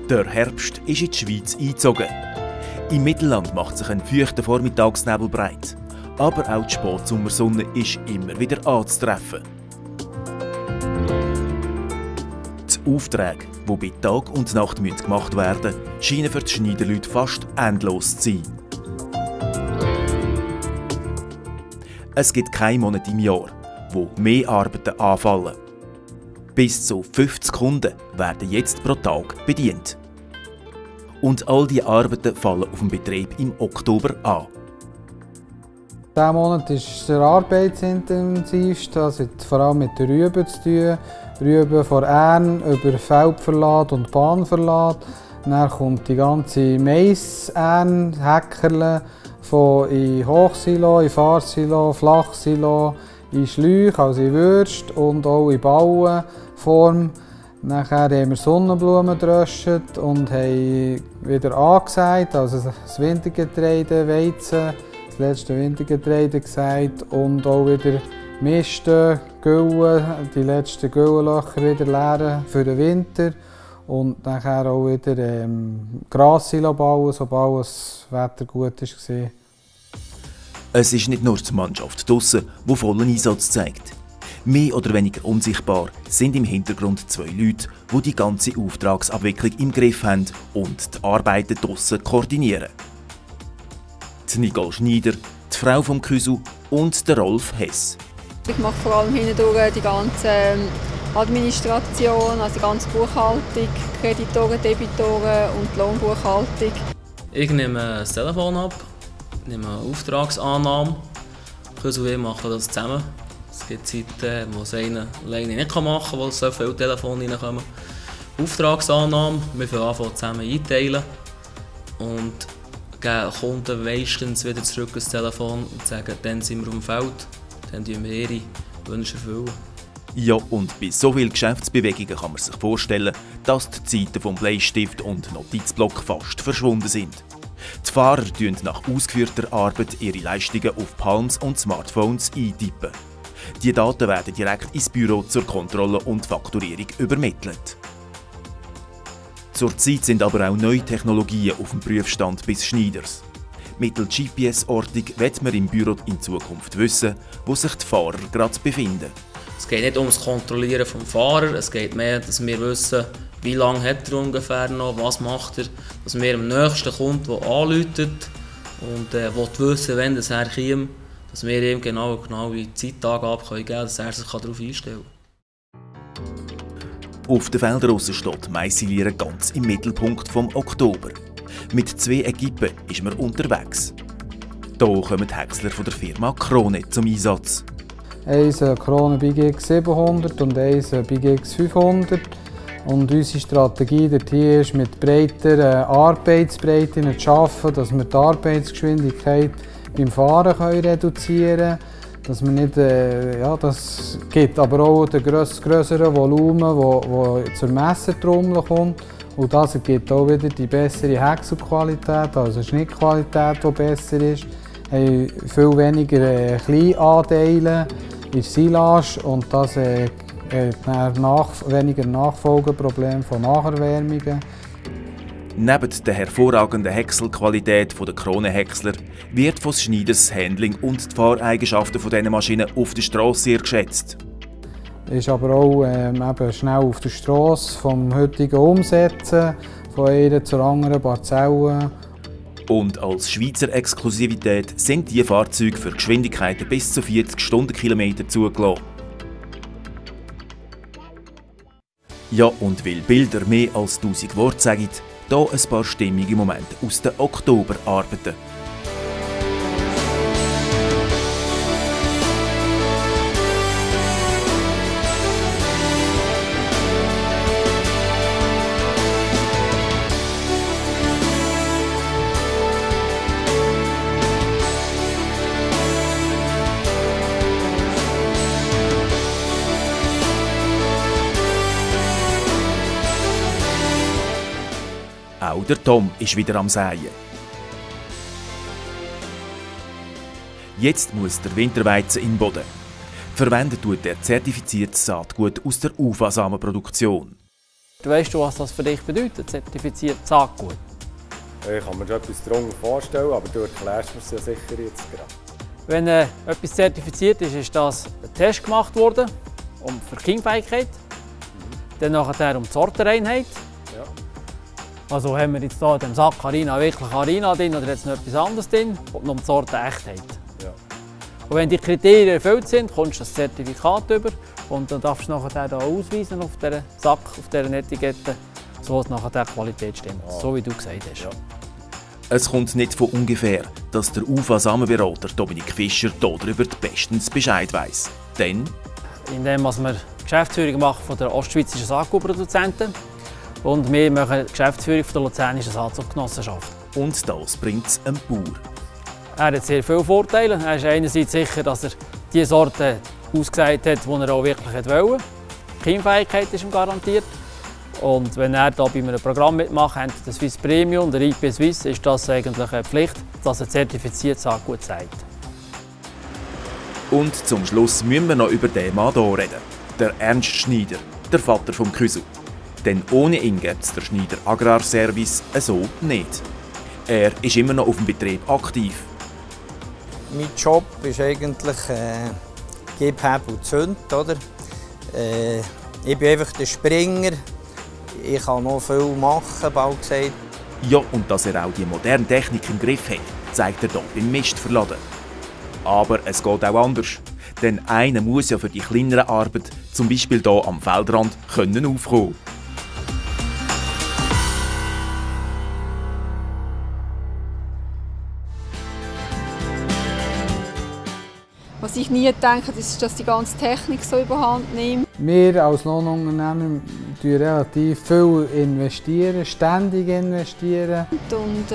Der Herbst ist in die Schweiz eingezogen. Im Mittelland macht sich ein feuchter Vormittagsnebel breit. Aber auch die Spätsommersonne ist immer wieder anzutreffen. Die Aufträge, die bei Tag und Nacht gemacht werden müssen, scheinen für die Schneiderleute fast endlos zu sein. Es gibt keinen Monat im Jahr, wo mehr Arbeiten anfallen. Bis zu 50 Kunden werden jetzt pro Tag bedient. Und all diese Arbeiten fallen auf den Betrieb im Oktober an. Dieser Monat ist der arbeitsintensivste, das hat vor allem mit den Rüben zu tun. Rüben von Ähren über Feldverlad und Bahnverlad. Dann kommt die ganze Mais-Ähren, Häckerle, von in Hochsilo, in Fahrsilo, Flachsilo, in Schläuche, also in Würste und auch in Ballenform. Nachher haben wir Sonnenblumen gedröscht und haben wieder angesät, also das Wintergetreide, Weizen, das letzte Wintergetreide gesät und auch wieder misten, Güllen, die letzten Güllenlöcher wieder leeren für den Winter. Und nachher auch wieder Grassilo bauen, sobald das Wetter gut war. Es ist nicht nur die Mannschaft draussen, die vollen Einsatz zeigt. Mehr oder weniger unsichtbar sind im Hintergrund zwei Leute, die die ganze Auftragsabwicklung im Griff haben und die Arbeiten draussen koordinieren. Die Nicole Schneider, die Frau vom Küsu und der Rolf Hess. Ich mache vor allem hindurch die ganze Administration, also die ganze Buchhaltung, Kreditoren, Debitoren und die Lohnbuchhaltung. Ich nehme das Telefon ab, nehme eine Auftragsannahme. Küsu und ich machen das zusammen. Es gibt Zeiten, wo es einer alleine nicht machen kann, weil so viele Telefone reinkommen. Auftragsannahme, wir fangen an zusammen einteilen und geben Kunden meistens wieder zurück ins Telefon und sagen, dann sind wir auf dem Feld, dann erfüllen wir ihre Wünsche. Ja, und bei so vielen Geschäftsbewegungen kann man sich vorstellen, dass die Zeiten vom Bleistift und Notizblock fast verschwunden sind. Die Fahrer tippen nach ausgeführter Arbeit ihre Leistungen auf Palms und Smartphones eintippen. Die Daten werden direkt ins Büro zur Kontrolle und Fakturierung übermittelt. Zurzeit sind aber auch neue Technologien auf dem Prüfstand bis Schneiders. Mittels GPS-Ortung wird man im Büro in Zukunft wissen, wo sich die Fahrer gerade befinden. Es geht nicht um das Kontrollieren des Fahrers, es geht mehr, dass wir wissen, wie lange hat er ungefähr noch, was macht er, dass wir am nächsten Kunden, der anruft und wissen, wenn das herkommt, dass wir ihm genau die Zeitangabe geben können, dass er sich darauf einstellen kann. Auf den Feldern draussen steht Maissilieren ganz im Mittelpunkt vom Oktober. Mit 2 Equipen ist man unterwegs. Hier kommen die Häcksler von der Firma Krone zum Einsatz. Eins Krone BGX 700 und eins BGX 500. Und unsere Strategie hier ist, mit breiter Arbeitsbreite zu arbeiten, dass wir die Arbeitsgeschwindigkeit beim Fahren reduzieren können. Dass wir nicht, das gibt aber auch das grössere Volumen, das zur Messertrommel kommt. Und das gibt auch wieder die bessere Häckselqualität, also Schnittqualität, die besser ist. Wir haben viel weniger Kleinanteile in der Silage und das weniger Nachfolgeprobleme von Nacherwärmungen. Neben der hervorragenden Häckselqualität der Kronenhäcksler wird von Schneiders das Handling und die Fahreigenschaften dieser Maschinen auf der Strasse sehr geschätzt. Ist aber auch eben schnell auf der Strasse vom heutigen Umsetzen, von einer zur anderen Parzelle. Und als Schweizer Exklusivität sind diese Fahrzeuge für Geschwindigkeiten bis zu 40 Stundenkilometer zugelassen. Ja, und weil Bilder mehr als 1000 Worte sagen, hier ein paar stimmige Momente aus den Oktoberarbeiten. Auch der Tom ist wieder am Säen. Jetzt muss der Winterweizen in den Boden. Verwendet tut er zertifiziertes Saatgut aus der UFA-Samenproduktion. Weißt du, was das für dich bedeutet, zertifiziert Saatgut? Ich kann mir schon etwas darunter vorstellen, aber du erklärst mir es ja sicher jetzt gerade. Wenn etwas zertifiziert ist, ist das ein Test gemacht worden für die Keimfähigkeit, dann nachher die Sortenreinheit. Ja. Also haben wir jetzt hier in dem Sack Arena wirklich Arena drin oder jetzt noch etwas anderes drin und die Sortenechtheit. Ja. Und wenn die Kriterien erfüllt sind, kommst du das Zertifikat über und dann darfst du nachher hier ausweisen auf diesem Sack, auf dieser Etikette, so dass nachher die Qualität stimmt, so wie du gesagt hast. Ja. Es kommt nicht von ungefähr, dass der UFA-Samenberater Dominik Fischer darüber bestens Bescheid weiss. Denn Indem wir Geschäftsführung machen von der ostschweizerischen Saatgutproduzenten und wir machen die Geschäftsführung von der luzernischen Saatgutgenossenschaft. und das bringt es einem Bauer. Er hat sehr viele Vorteile. Er ist einerseits sicher, dass er die Sorte ausgesät hat, die er auch wirklich wollte. Die Keimfähigkeit ist ihm garantiert. Und wenn er da bei einem Programm mitmacht, das Swiss Premium, der IP Swiss, ist das eigentlich eine Pflicht, dass er zertifiziert Saatgut sagt. Und zum Schluss müssen wir noch über den Mann hier reden. Der Ernst Schneider, der Vater vom Küsu. Denn ohne ihn gibt es den Schneider Agrarservice so nicht. Er ist immer noch auf dem Betrieb aktiv. Mein Job ist eigentlich Gib, Heb und Zünd. Oder? Ich bin einfach der Springer. Ich kann noch viel machen, bald gesagt. Ja, und dass er auch die moderne Technik im Griff hat, zeigt er hier beim Mistverladen. Aber es geht auch anders. Denn einer muss ja für die kleineren Arbeiten, zum Beispiel hier am Feldrand, aufkommen. Was ich nie gedacht habe, ist, dass die ganze Technik so überhand nimmt. Wir als Lohnunternehmen investieren relativ viel, investieren, ständig investieren. Und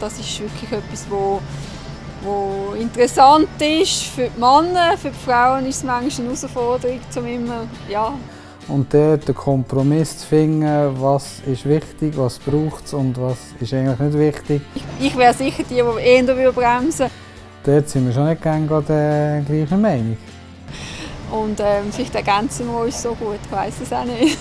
das ist wirklich etwas, wo interessant ist für die Männer. Für die Frauen ist es manchmal eine Herausforderung, um immer, ja. Und dort den Kompromiss zu finden, was ist wichtig, was braucht es und was ist eigentlich nicht wichtig. Ich wäre sicher die eher bremsen. Dort sind wir schon nicht gerne der gleichen Meinung. Und vielleicht ergänzen wir uns so gut, ich weiss es auch nicht.